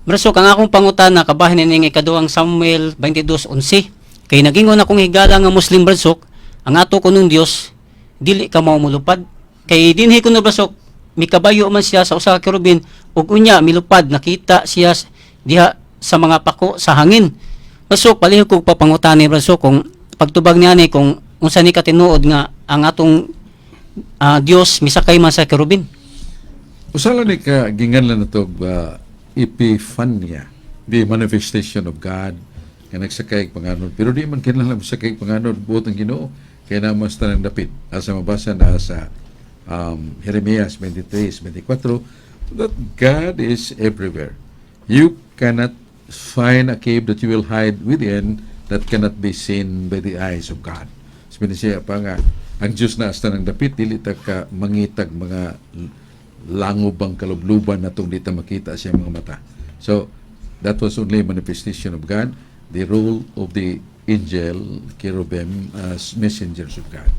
Brad Sok, ang akong pangutana kabahin ini nga ikaduhang Samuel 22:11. Kay nagingon akong higala nga Muslim, Brad Sok, ang ato kunong Dios dili ka mao mulupad. Kay dinhi kuno, Brad Sok, mikabayo man siya sa usa ka kerubin ug unya milupad, nakita siya diha sa mga pako sa hangin. Brad Sok, palihog ko papangutani, Brad Sok, kung pagtubag niya ni kung unsa ni katinuod nga ang atong Dios misakay man sa kerubin. Usa lang ni ka ginganlan nato Epiphania, the manifestation of God nga nagsakay panganod. Pero di man kinahanglan mosakay panganod buot ang Ginoo kay naa man sa tanang dapit. Asa mabasa na sa Jeremias 23:24 that God is everywhere. You cannot find a cave that you will hide within that cannot be seen by the eyes of God. Sabi siya pa nga, ang Diyos naa sa tanang dapit, dili ta ka mangitag mga langobang kalubluban na itong di ta makita sa mga mata. So, that was only a manifestation of God, the role of the angel, cherubim, as messengers of God.